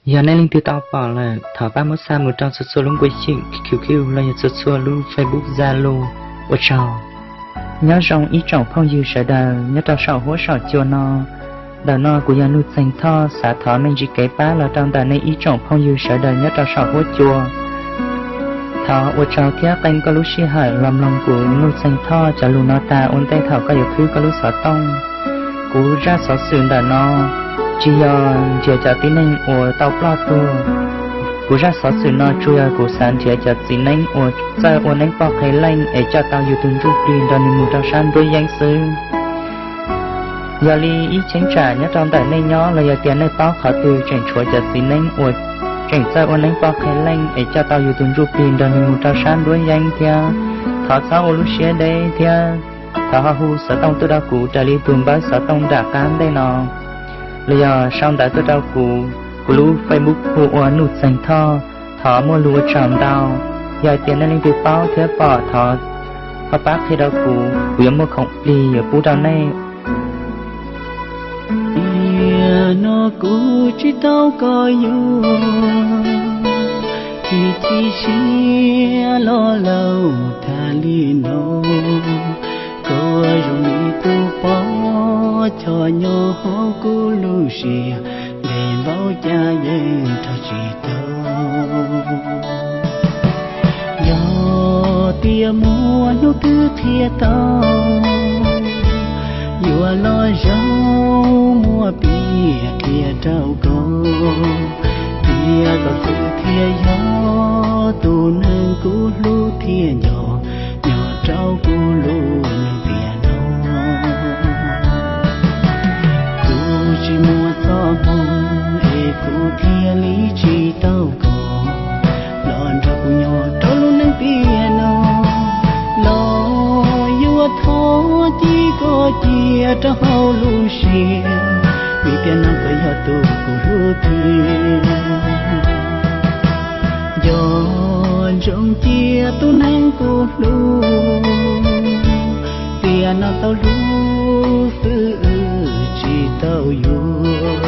Yog nej leej twg tau pom lawm, thov pab muab xa mus rau txhua txhua lub nkuaj xyeem, Q Q los yog txhua txhua lub Facebook, Zalo. Ua tsaug. Nyob zoo ib tsoom phooj ywg sawv daws nyob rau saum huab saum cua no. Ntawm no kuv yog Nuj Txeeg Thoj, xav thov me ntsis kev pab los rau ntawm nej ib tsoom phooj ywg sawv daws nyob rau saum huab cua. Thov ua tsaug thiab qee koj lub sij hawm los mloog kuv Nuj Txeeg Thoj cov lus no tas ua ntej thaum koj yuav khwb koj lub xov tooj. Kuv zaj xov xwm ntawm no tsis yog nrhiav cov tib neeg uas tau ploj tuag. Kuv zaj xov xwm no tsuas yog kuv xav nrhiav cov txiv neeb uas txawj ua neeb poj qhe leej es coj tau yus tus ntsuj plig nrog nws mus rau sab nruab yeeb xwb. Yog li ib cheeb tsam nyob rau ntawm nej nyob los yog tias nej paub qhov twg tseem tshuav cov txiv neeb uas tseem txawj ua neeb poj qhe leej es coj tau yus tus ntsuj plig nrog nws mus rau sab nruab yeeb thiab, thov txhob ua lub siab deb thiab thov ho hu xov tooj tuaj rau kuv raws li tus npawb xov tooj nram qab ntej no, los yog sau ntawv tuaj rau kuv, kuv lub Facebook hu ua Nuj Txeeg Thoj. Thov muaj lus ua tsaug ntau. Yog hais tias nej leej twg paub thiab pom, thov ho pab qhia rau kuv, kuv yuav muaj khoom plig yuav pub rau nej. Tiam no kuv tsis tau koj yuav, tsis txi siab los laus tas li no. Koj zoo li tus poj coj nyob hauv kuv lub siab, ntev npaum cas yeej nrog tsis tau. Yog tias muaj hnub twg qhia tau, yuav los zaum muab piav qhia rau koj, tias koj twb thiaj yog tus neeg kuv hlub thiab nco, nyob rau kuv lub neej tiam no. Kuv tsis muaj txoj hmoo es kuv thiaj li tsis tau koj los nrog kuv nyob rau lub neej tiam no. Los yuav thov cia koj cia rau hauv lub siab, vim tiam no koj yog tus kuv hlub tiag. Nco ntsoov cia tus neeg kuv hlub, tiam no tau hlub xwb tsis tau yuav.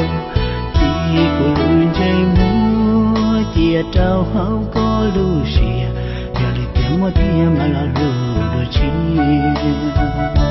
Cia kuv lub ntsej muag cia rau hauv koj lub siab, yog li tias muaj tiag mas los hlub dua tshiab.